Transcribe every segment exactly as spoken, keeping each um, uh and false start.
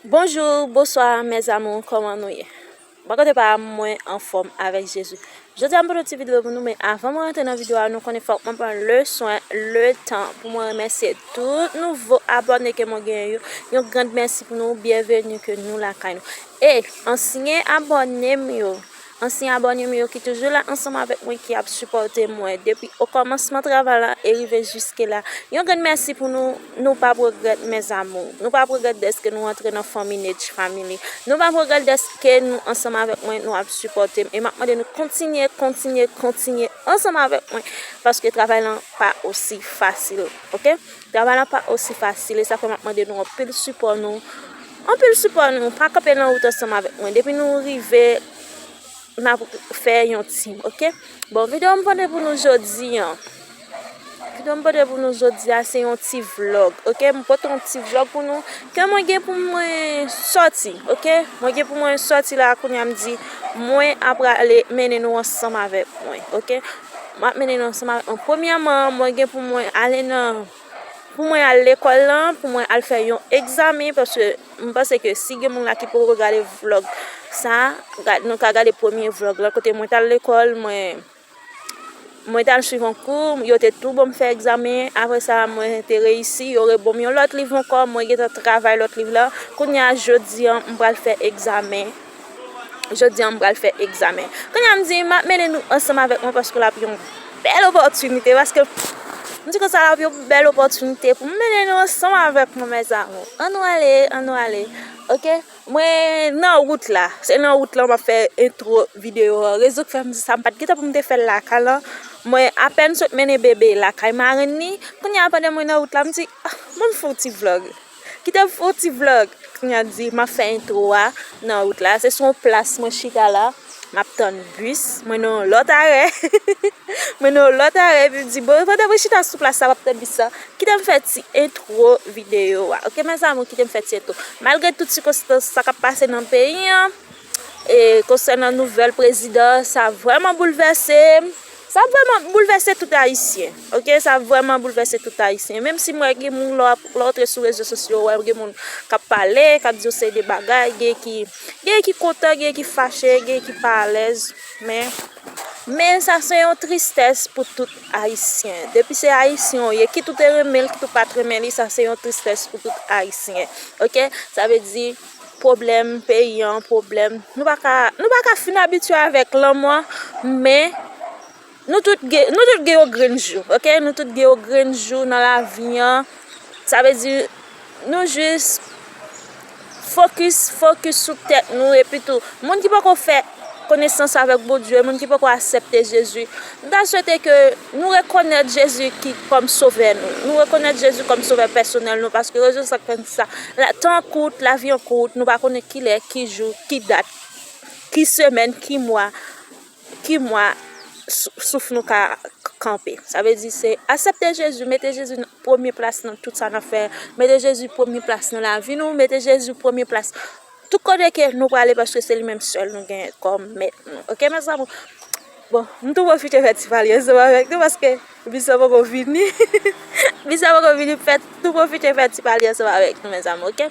Bonjou, bonswa, mes amours, kòman nou ye? Bò kote pa m, mwen anfòm avèk Jezi. Jodi a, m pote yon ti videyo pou nou, men avan mwen rantre nan videyo a, nou konnen fòk mwen pran le swen, le tan pou mwen remèsye tout nouvo abòne ke mwen genyen yo. Yon grand mèsi pou nou, byenveni ke nou lakay nou. E ansyen abòne m yo, ansyen abòne m yo ki toujou la ansanm avèk mwen, ki ap sipòte mwen depi okòmansman travay la e rive jiske la. Yon grenn mèsi pou nou, nou p ap regrèt, mes amours. Nou p ap regrèt dèske nou antre nan fanmi Nedj Family. Nou p ap regrèt dèske nou ansanm avèk mwen, nou ap sipòte m. E m ap mande nou kontinye, kontinye, kontinye ansanm avèk mwen, paske travay lan pa osi fasil, oke? Travay lan pa osi fasil, e sa fè m ap mande nou anpil sipò nou. Anpil sipò nou, pa kanpe nan wout ansanm avèk mwen. Depi nou rive, n ap fè yon team, oke? Bon, videyo m pote pou nou jodi a. Videyo m pote pou nou jodi a, se yon ti vlog, oke? M pote yon ti vlog pou nou, ke mwen gen pou mwen sòti, oke? Mwen gen pou mwen sòti la, kounye a m di, mwen ap prale mennen nou ansanm avèk mwen, oke? M ap mennen nou ansanm avèk mwen. Premyèman, mwen gen pou mwen ale nan, pou mwen al lekòl lan, pou mwen al fè yon egzamen, paske m panse ke si gen moun la ki poko gade vlog sa, ga-, nou ka gade premye vlog lan, kote mwen t al lekòl, mwen, mwen t al swiv yon kou, yo te tou ban m fè egzamen, apre sa, mwen te reyisi, yo rebon m yon lòt liv ankò, mwen gentan travay lòt liv lan. Kounye a, jodi a, m pral fè egzamen. Jodi a, m pral fè egzamen. Kounye a, m di, m ap mennen nou ansanm avèk mwen, paske l ap yon bèl opòtinite, paske m di konsa, l ap yon bèl opòtinite pou m mennen nou ansanm avèk mwen, mes amours. Ann nou ale, ann nou ale. Oke? Mwen nan wout la. Se nan wout la m ap fè entwo videyo a. Rezon k fè m di sa, m pa t gentan pou m te fè l lakay lan. Mwen apèn sot mennen bebe lakay marenn ni. Kounye a, pandan mwen nan wout la, m di, ah, ban m fè yon ti vlog. Kite m fè yon ti vlog. Kounye a di, m ap fè entwo a nan wout la. Se sou yon plas mwen chita la. M ap tann bis. Mwen nan yon lòt arè. Mwen nan yon lòt arè. Epi m di, bon, pandan mwen chita sou plas sa, m ap tann bis sa. Kite m fè ti entwo videyo a. Oke, mes amours, kite m fè ti entwo. Malgre tout sikonstans sa k ap pase nan peyi an, e konsènan nouvèl prezidan, sa vrèman boulvèse m. Sa vrèman boulvèse tout Ayisyen, oke? Sa vrèman boulvèse tout Ayisyen. Menm si m wè gen moun, lè w ap, lè w antre sou rezo sosyo, w wè gen moun k ap pale, k ap di yon seri de bagay, gen ki, gen ki kontan, gen ki fache, gen ki pa alèz, men, men sa se yon tristès pou tout Ayisyen. Depi se Ayisyen w ye, kit ou te renmen l, kit ou pa t renmen li, sa se yon tristès pou tout Ayisyen, oke? Sa vle di, pwoblèm peyi an, pwoblèm, nou pa ka, nou pa ka fin abitye avèk lanmò, men nou tout gen, nou tout gen yon grenn jou, oke? Nou tout gen yon grenn jou nan lavi an. Sa vle di, nou jis fokis, fokis sou tèt nou, epi tou, moun ki poko fè konesans avèk Bondye, moun ki poko aksepte Jezi, m ta swete ke nou rekonèt Jezi ki kòm sovè nou. Nou rekonèt Jezi kòm sovè pèsonèl nou, paske rezon sa k fè m di sa, la, tan an kout, lavi an kout, nou pa konnen kilè, ki jou, ki dat, ki semèn, ki mwa, ki mwa sou-, souf nou ka k-, kanpe. Sa vle di se aksepte Jezi, mete Jezi nan premye plas nan tout sa n ap fè. Mete Jezi premye plas nan lavi nou, mete Jezi premye plas tout kote ke nou prale, paske se li menm sèl nou genyen kòm mèt nou. Oke, mes amours? Bon, m tou pwofite fè ti pale ansanm avèk nou, paske bis lan poko vini. Bis lan poko vini, fè, tou pwofite fè ti pale ansanm avèk nou, mes amours, oke?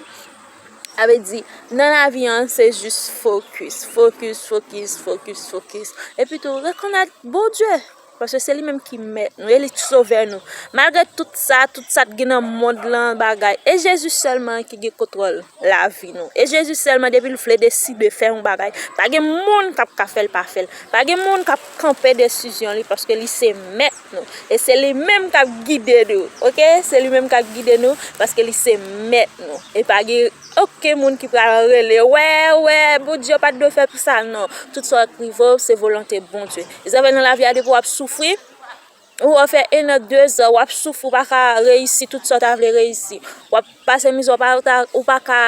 Sa vle di, nan lavi an, se jis fokis, fokis, fokis, fokis, fokis. Epi tou, rekonèt Bondye. Paske se li menm ki mèt nou, e li sovè nou. Malgre tout sa, tout sa t gen nan mond lan, bagay, e Jezi sèlman ki gen kontwòl lavi nou. E Jezi sèlman, depi l vle deside fè yon bagay, pa gen moun k ap ka fè l pa fè l. Pa gen moun k ap kanpe desizyon li, paske li se mèt nou. E se li menm k ap gide nou, oke? Se li menm k ap gide nou, paske li se mèt nou. E pa gen okenn moun ki pral rele, wè, wè, Bondye pa t dwe fè pou sa, non. Tout sa k rive w, se volonte Bondye. Izrayèl, nan lavi a, depi w ap soufri, ou w fè en an, de zan, w ap soufri, ou pa ka reyisi tout sa w ta vle reyisi. W ap pase mizè, ou pa, ou ta, ou pa ka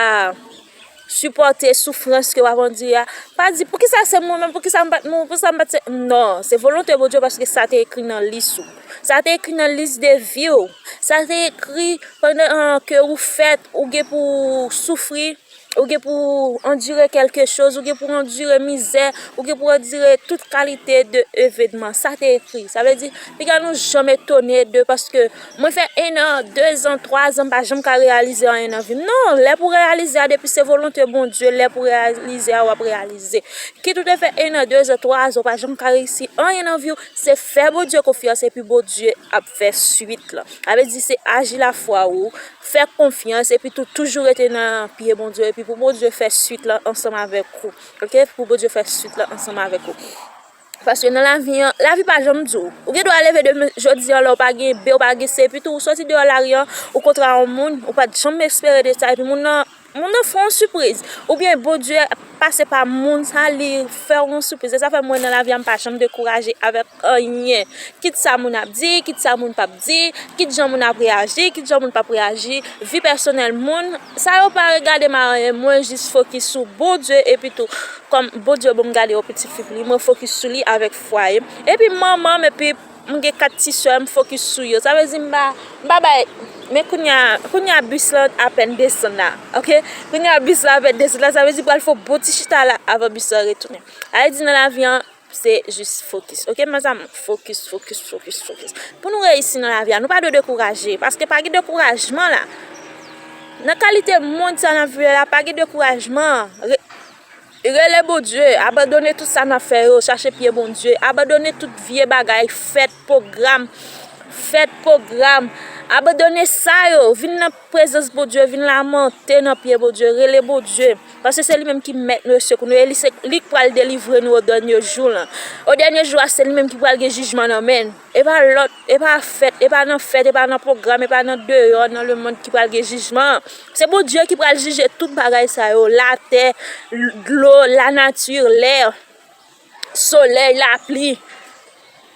sipòte soufrans ke w ap andire a. Pa di, "Poukisa se mwen menm? Poukisa m pa t mouri? Poukisa m pa t se," non, se volonte Bondye, paske sa te ekri nan lis ou. Sa te ekri nan lis de vi w. Sa te ekri pandan, ah, ke ou fèt, ou gen pou soufri, ou gen pou andire kèlke choz, ou gen pou andire mizè, ou gen pou andire tout kalite de evenman. Sa te ekri. Sa vle di, piga nou janm etone de, paske mwen fè en an, de zan, twa zan, m pa janm ka reyalize anyen nan vi m. Non, lè pou reyalize a, depi se volonte Bondye, lè pou reyalize a, w ap reyalize. Kit ou te fè en an, de zan, twa zan, w pa janm ka reyisi anyen nan vi w, se fè Bondye konfyans epi Bondye ap fè swit lan. Sa vle di se aji lafwa ou, fè konfyans epi tou toujou rete nan pye Bondye epi pou Bondye fè swit lan ansanm avèk ou. Oke? Pou Bondye fè swit lan ansanm avèk ou. Paske nan lavi an, lavi pa janm di w. Ou gen dwa leve demen, jodi an la, ou pa gen B, ou pa gen C, epi tou ou soti deyò lari an, ou kontre a yon moun, ou pa t janm espere de sa, epi moun nan, moun nan fè yon sipriz. Oubyen Bondye pase pa moun sa, li fè w yon sipriz. E sa fè mwen nan lavi an, m pa janm dekouraje avèk anyen. Kit sa moun ap di, kit sa moun p ap di, kit jan moun ap reyaji, kit jan moun p ap reyaji, vi pèsonèl moun, sa yo pa regade m a anyen. Mwen jis fokis sou Bondye, epi tou, kòm Bondye ban m gade yon pitit fi pou li, mwen fokis sou li avèk fwaye m. Epi manman m, epi m gen kat ti sè, m fokis sou yo. Sa vle di m pa, m pa bay, men kounye a, kounye a bis lan apèn desann la, oke? Kounye a bis lan apèn desann la, sa vle di pral fè yon bon ti chita la avan bis lan retounen. Sa vle di nan lavi an, se jis fokis. Oke, mezanmi? Fokis, fokis, fokis, fokis. Pou nou reyisi nan lavi a, nou pa dwe dekouraje, paske pa gen dekourajman la. Nan kalite mond sa n ap viv la, pa gen dekourajman. Re-, rele Bondye, abandone tout sa n ap fè yo, chache pye Bondye, abandone tout vye bagay, fèt, pwogram, fèt, pwogram. Abandone sa yo, vin nan prezans Bondye, vin lamante nan pye Bondye, rele Bondye. Paske se li menm ki mèt nou e sekou nou, e li se li k pral delivre nou o dènye jou lan. O dènye jou a, se li menm ki pral gen jijman nan men n. E pa lòt, e pa fèt, e pa nan fèt, e pa nan pwogram, e pa nan deyò, nan lemonn ki pral gen jijman. Se Bondye ki pral jije tout bagay sa yo, latè, dlo, lanati, lè, solèy, lapli.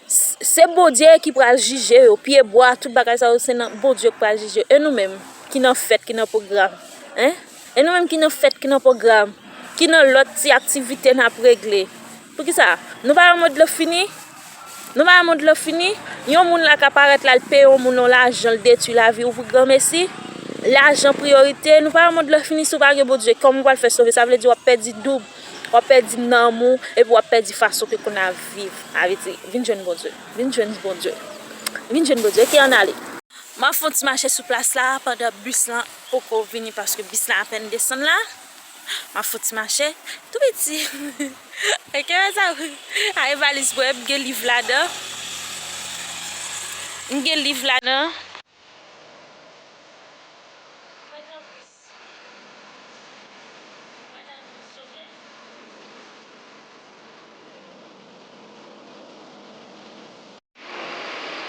S-, se Bondye ki pral jije yo. Pyebwa, tout bagay sa yo, se nan Bondye ki pral jije yo. E nou menm, ki nan fèt, ki nan pwogram? Hein? E nou menm ki nan fèt, ki nan pwogram, ki nan lòt ti aktivite n ap regle? Poukisa? Nou pa wè mond lan fini? Nou pa wè mond lan fini? Yon moun la ka parèt la, l peye yon moun yon lajan, l detwi lavi w pou granmesi. Lajan priyorite. Nou pa wè mond lan fini? Si w pa gen Bondye, kòman w pral fè sove? Sa vle di w ap pèdi doub. W ap pèdi nanm ou, epi w ap pèdi fason ke w konn ap viv. Sa vle di, vin jwenn Bondye. Vin jwenn Bondye. Vin jwenn Bondye. Oke, ann ale. M ap fè yon ti mache sou plas la pandan bis lan poko vini, paske bis lan apèn desann la. M ap fè yon ti mache tou piti. Oke, mezanmi. A, e valiz mwen, m gen liv ladan. M gen liv ladan.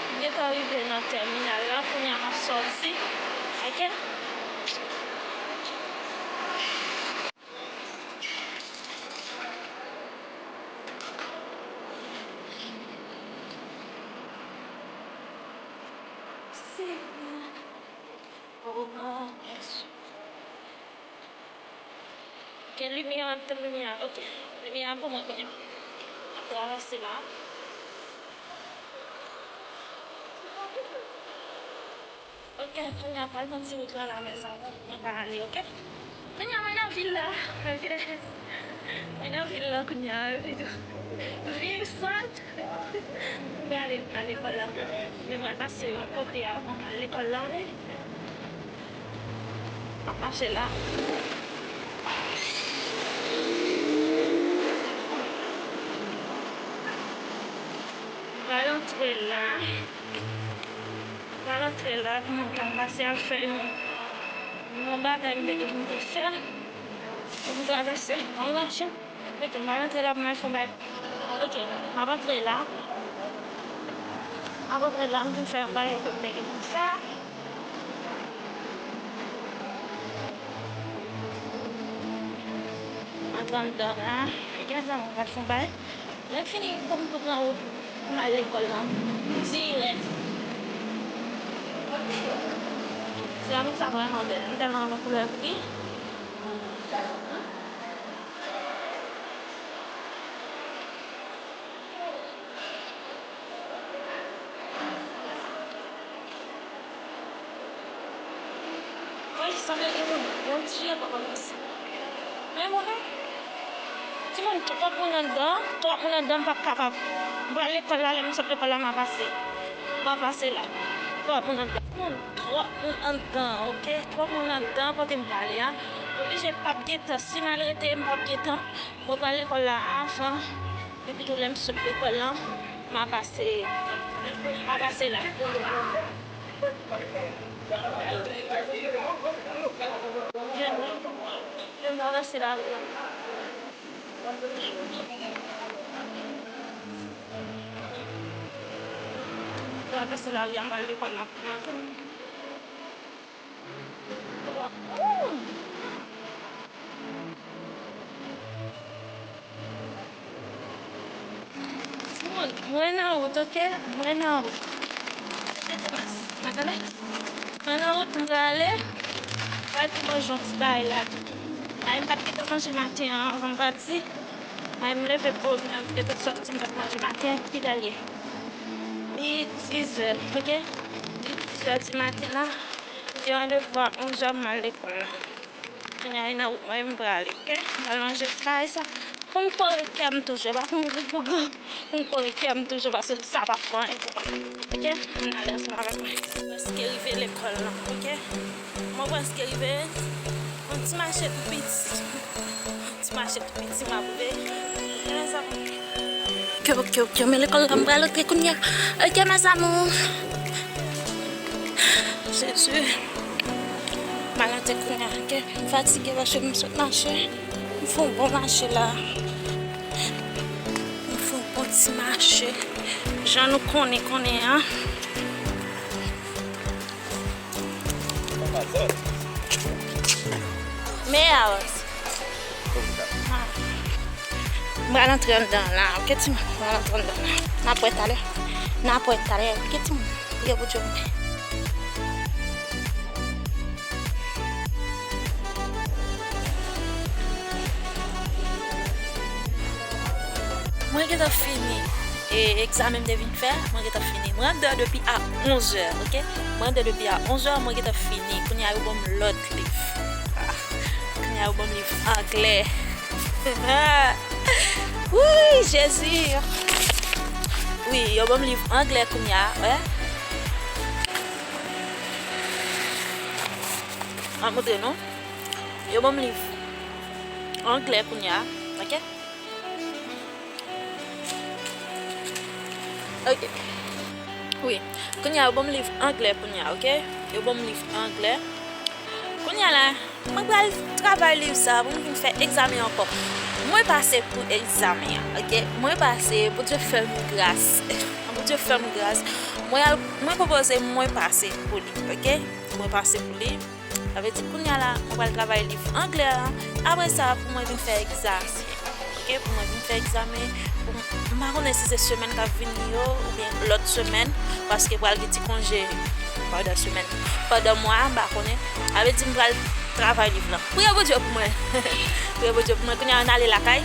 M gentan rive nan tèminal la, kounye a m ap sòti. Oke? Senyè. Oh, mèsi. Gen limyè, antre limyè. Oke. Limyè an pou mwen kounye a. Travèse la. Oke, kounye a pral pran ti wout la, la mezanmi. Mwen ka ale, oke? Kounye a mwen nan vil la. Oke. Mwen nan vil la kounye a, epi tou. Viv sant. Mwen ale, ale lekòl la. Mwen pral pase yon kote avan m al lekòl la, wi. M ap mache la. M pral antre la. M pral antre la pou mwen ka pase al fè yon, yon bagay m te gen pou m te fè. Pou m travèse yon machin. Oke, m pral antre la pou mwen fè yon bagay. Oke, m ap antre la. M ap antre la, m vin fè yon bagay ke m te gen pou m fè. M antre anndan la. Gen sa mwen pral fè yon bagay. Lè m fini, pou m tou pran wout pou m al lekòl la. Dirèk. Se yon sa vrèman bèl. M tèlman renmen koulè gri. Wi, sanble gen moun. Yon ti jan pa konn sa. Timoun, twòp moun anndan, twòp moun anndan, m p ap kapab. M pral lekòl la, lè m sot lekòl la, m a pase. M a pase la. Twòp moun anndan. Timoun, twòp moun anndan, oke? Twòp moun anndan, kote m prale a. M oblije p ap gen tan. Si m al rete, m p ap gen tan. Mwen pral lekòl la avan. Epi tou, lè m sot lekòl la, m a pase, m a pase la. Jan, jan m travèse lari a. Travèse lari a, m al lekòl la. Mwen nan wout, oke? Mwen nan wout. Mwen nan wout, m prale. Mwen te manje yon ti bagay la tou. Ay, m pa t gentan manje maten an anvan m pati. Ay, m leve bonè, m te sot sòti, m pa t manje maten an, kilè l ye? Li dizè, oke? Li dizè di maten la. Gen randevou a onzè, m al lekòl la. Kounye a, nan wout mwen, m prale, oke? M pral manje ti bagay sa. Pou m kore kè m toujou, e pa pou m, pou m, pou m kore kè m toujou, paske sa p ap fè anyen pou mwen. Oke? Ann ale ansanm avèk mwen. Prèske rive lekòl la, oke? Mwen prèske rive. Yon ti mache tou piti. Ti mache tou piti, m ap rive. Oke, mezanmi. Oke, oke, oke. Men lekòl la, m pral antre kounye a. Oke, mes amours. Jezi. M al antre kounye a, oke? M fatige paske m sot mache. M fè yon bon mache la. M fè yon bon ti mache. Jan nou konnen, konnen an. Men avanse. M pral antre anndan la, oke, timoun? M pral antre anndan la. N ap wè talè. N ap wè talè, oke, timoun? Priye pou Dye pou mwen. Mwen gentan fini, e, egzamen m te vin fè, mwen gentan fini. Mwen anndan depi a onzè, oke? Mwen anndan depi a onzè, mwen gentan fini. Kounye a yo ban m lòt liv. Ah, kounye a yo ban m liv anglè. Wi, Jezi! Wi, yo ban m liv anglè kounye a, wè. An montre nou. Yo ban m liv anglè kounye a, oke? Oke. Wi. Kounye a, yo ban m liv anglè kounye a, oke? Yo ban m liv anglè. Kounye a la, mwen pral travay liv sa pou m vin fè egzamen ankò. Mwen pase pou egzamen an, oke? Mwen pase, Bondye fè m gras. Bondye fè m gras. Mwen al, mwen konpoze, mwen pase pou li, oke? Mwen pase pou li. Sa vle di kounye a la, mwen pral travay liv anglè a. Apre sa, pou mwen vin fè egzamen. Oke, pou mwen vin fè egzamen. Pou m, m pa konnen si se semèn k ap vini yo, oubyen lòt semèn, paske pral gen ti konje pandan semèn, pandan mwa a, m pa konnen. Sa vle di m pral travay liv lan. Priye Bondye pou mwen. Priye Bondye pou mwen. Kounye a, ann ale lakay.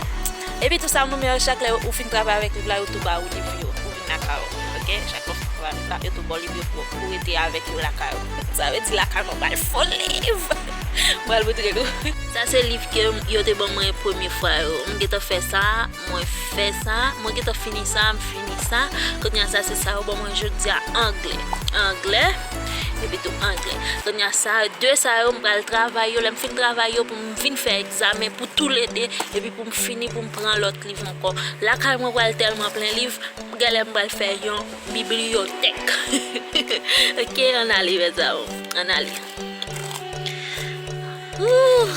Epi tou sa, mwen menm, chak lè ou fin travay avèk liv la, yo tou ba ou liv yo. Vin lakay ou, oke? Chak lè w fin travay la, yo tou ba w liv yo pou, pou rete avèk yo lakay ou. Sa vle di lakay mwen pral fon liv. Mwen pral montre nou. Sa se liv ke yo te ban mwen premye fwa yo. M gentan fè sa, mwen fè sa, mwen gentan fini sa, m fini sa. Kounye a sa se sa yo ban mwen jodi a, anglè. Anglè, epi tou anglè. Kounye a sa, de sa yo, m pral travay yo. Lè m fin travay yo pou m vin fè egzamen pou toulede, epi pou m fini, pou m pran lòt liv ankò. Lakay mwen pral tèlman plen liv, genlè m pral fè yon bibliyotèk. Oke, ann ale, mezanmi, ann ale. Ooh.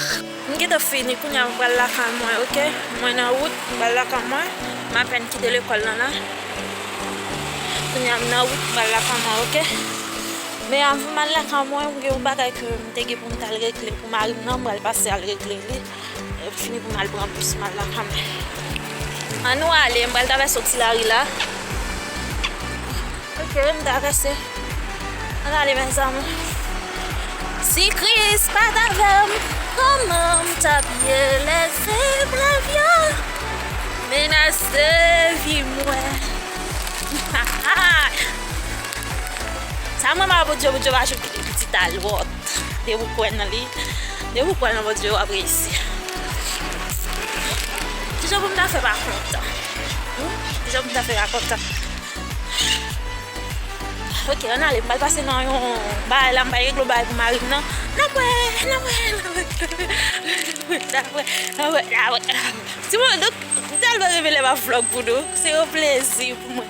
M gentan fini, kounye a m pral lakay mwen, oke? Mwen nan wout, m pral lakay mwen. M apèn kite lekòl lan la. Kounye a m nan wout, m pral lakay mwen, oke? Men anvan m al lakay mwen, gen yon bagay ke m te gen pou m t al regle pou mari m nan, m pral pase al regle li. Epi fini pou m al pran bis, m al lakay mwen. Ann nou ale, m pral travèse yon ti lari la. Oke, m travèse. Ann ale, mezanmi. Si Kris pa t avè m, kòman m t ap ye? Lève brave yo, menace de vie mwen. Sa mwen ba Bondye, Bondye pa janm kite pitit a lòt. Depi w kwè nan li, depi w kwè nan Bondye, w ap reyisi. Jan pou m ta fè pa kontan? Hmm? Jan pou m ta fè pa kontan? Ok, ann ale, m pral pase nan yon bagay la, m pral regle yon bagay pou mari m nan. N ap wè, n ap wè, n ap wè, n ap wè, n ap wè, n ap wè. Ti moun, donk, m tèlman renmen lè m ap vlog pou nou. Se yon plezi pou mwen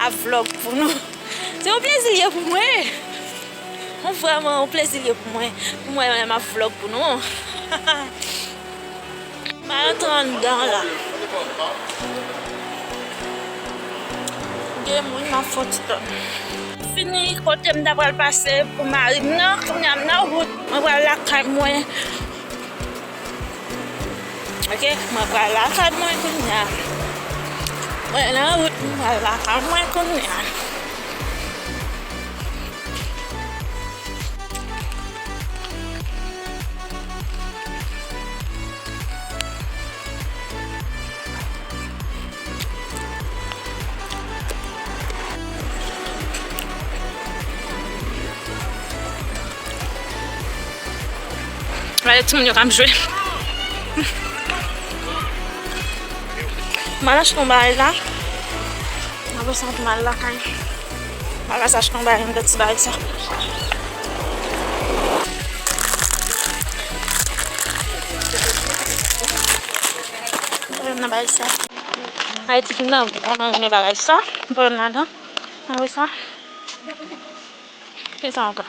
ap vlog pou nou. Se yon plezi l ye pou mwen. Yon vrèman yon plezi l ye pou mwen. Pou mwen, lè m ap vlog pou nou. M a rantre anndan la. Gen moun nan fon ti tan. Fini kote m ta pral pase pou mari m nan, kounye a m nan wout, mwen pral lakay mwen. Ok, mwen pral lakay mwen kounye a. Mwen nan wout, mwen pral lakay mwen kounye a. Gade timoun yo k ap jwe. M al achte yon bagay la. Apre sa, m al lakay. M al achte yon bagay, yon ti bagay sa. Nan bagay sa. Ay, ti moun nan, m al manje bagay sa. M pran ladan. Apre sa. Ki sa ankò?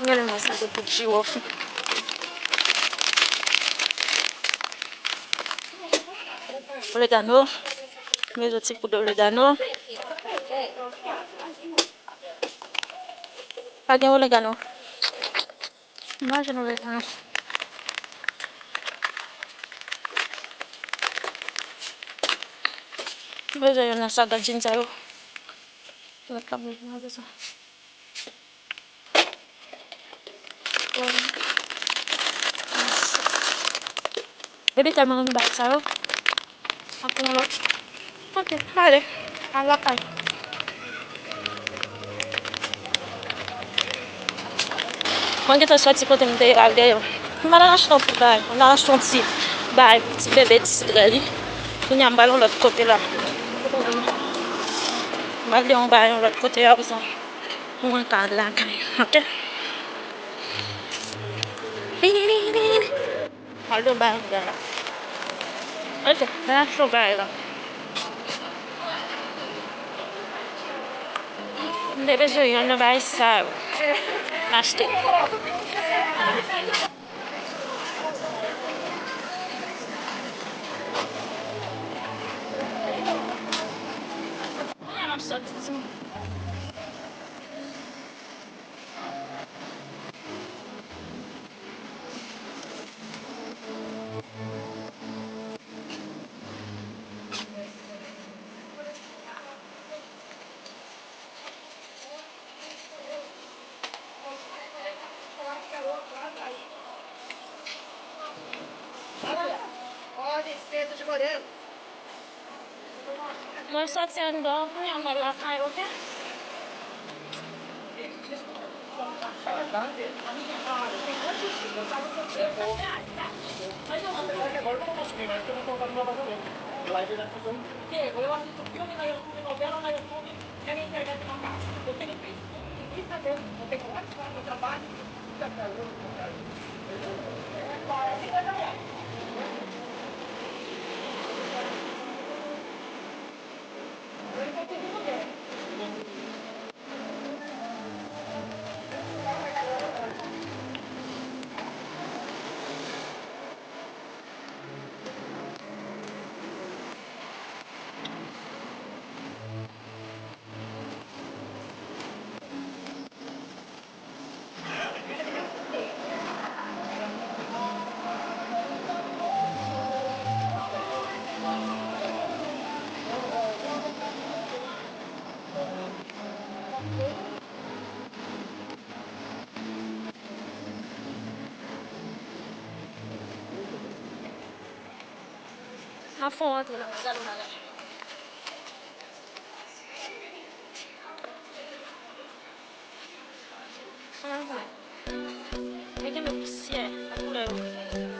Gade mwen sa, se poud jiwòf. Oregano. Mezon ti poud oregano. Pa gen oregano. M pa jwenn oregano. M bezwen youn nan sa, gad jèn sa yo. Lòt la, m bezwen sa. Baby tèlman renmen bagay sa yo. Ap pran lòt. Ok, ale. Al lakay. Mwen gentan sòti kote m te ye al dèyè. M al achte yon ti bagay. M al achte yon ti bagay pou ti bebe distrè li. Kounye a m pral yon lòt kote la. M pral de yon bagay yon lòt kote a, pou sa. Mwen ka al lakay, ok? Al do bay bagay la. Ok, mwen achte yon bagay la. M te bezwen youn nan bagay sa yo. M achte. Mwen sòti anndan, kounye a mwen lakay, ok? N ap fè yon antre la, gade yon bagay. Antre. Li gen pousyè nan koulè yo.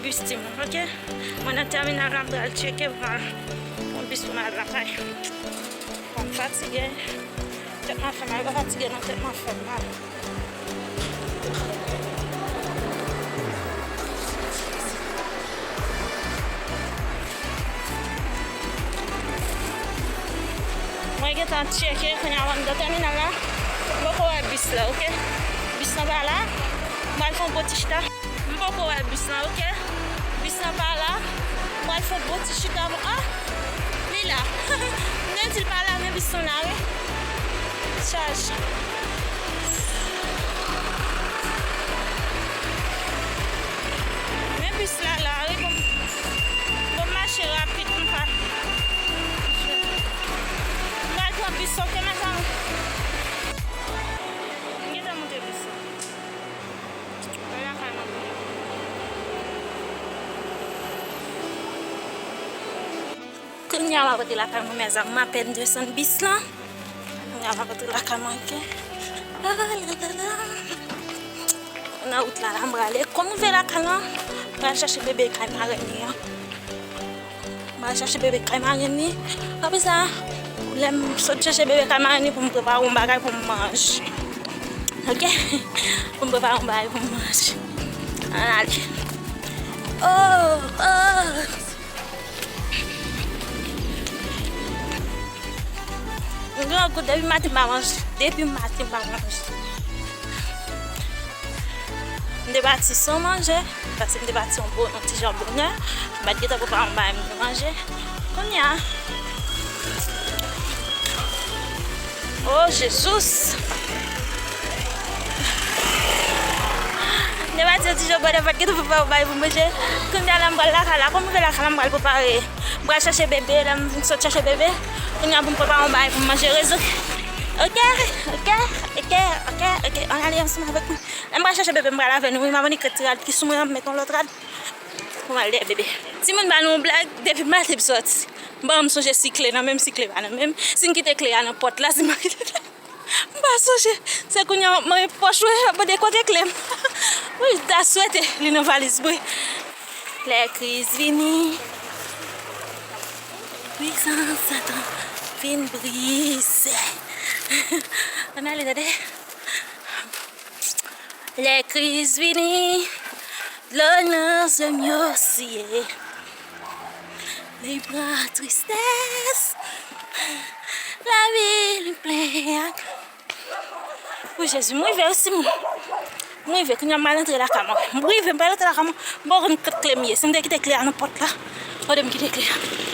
Bis timoun, oke? Mwen nan tèminal la, m pral tcheke, m pral pran bis pou m al lakay. Bon, m fatige. Tèt mwen fè mal, pa fatige non, tèt mwen fè mal. Mwen gentan tcheke kounye a, mwen anndan tèminal la. M poko wè bis la, oke? Bis lan pa la. M pral fè yon bon ti chita. M poko wè bis lan, oke? Bis lan pa la. M pral fè yon bon ti chita pou, ah! Li la. M te di l pa la, men bis lan la, wi. Chaj. Men bis la la, wi, bon. Bon, mache rapid, m pa. M pral pran bis, oke, mezanmi? M gentan monte bis la. Kounye a m ap rantre lakay mwen, mezanmi, m apèn desann bis lan. Kounye a m ap rantre lakay mwen, oke? Ah, la, la, la. Nan wout la, la, m prale. Kòm m rive lakay lan, m pral chache bebe kay marenn li an. M al chache bebe kay marenn li. Apre sa, lè m sot chache bebe kay marenn li pou m prepare yon bagay pou m manje. Oke? Pou m prepare yon bagay pou m manje. Ann ale. Oh, oh. M grangou, depi maten m pa manje. Depi maten m pa manje. M te pati san manje, paske m te pati yon bon, yon ti jan bonè. M pa t gentan prepare yon bagay m te manje. Kounye a, oh, Jezis! M te pati yon ti jan bonè, m pa t gentan prepare yon bagay pou m manje. Kounye a la, m pral lakay la. Kòm m rive lakay la, m pral prepare. M pral chache bebe, lè m sot chache bebe. Kounye a pou m prepare yon bagay pou m manje. Rezon. Oke, oke, oke, oke, oke. Ann ale ansanm avèk mwen. Lè m pral chache bebe, m pral avè nou. Wi, m ap annik ret ti rad ki sou mwen an, m met yon lòt rad. Pou m al dèyè bebe. Timoun, ba nou yon blag, depi maten m sòti. Bon, m sonje sikle nan men m, sikle pa nan men m. Si m kite kle a nan pòt la, si m pa kite kle, m pa sonje. Se kounye a m ap manyen pòch, wi, ap mande kote kle m. Wi, ta swete li nan valiz mwen. Lè kriz vini, pwisans Satan vin brize. Ann ale, tande. Lè kriz vini, dlo nan zye m yo siye. Li pran tristès, lavi li plen ak. O Jezi, m rive wi, timoun. M rive, kounye a m al antre lakay mwen. M rive, m pral antre lakay mwen. M poko konn kot kle m ye. Si m te kite kle a nan pòt la, kote m kite kle a?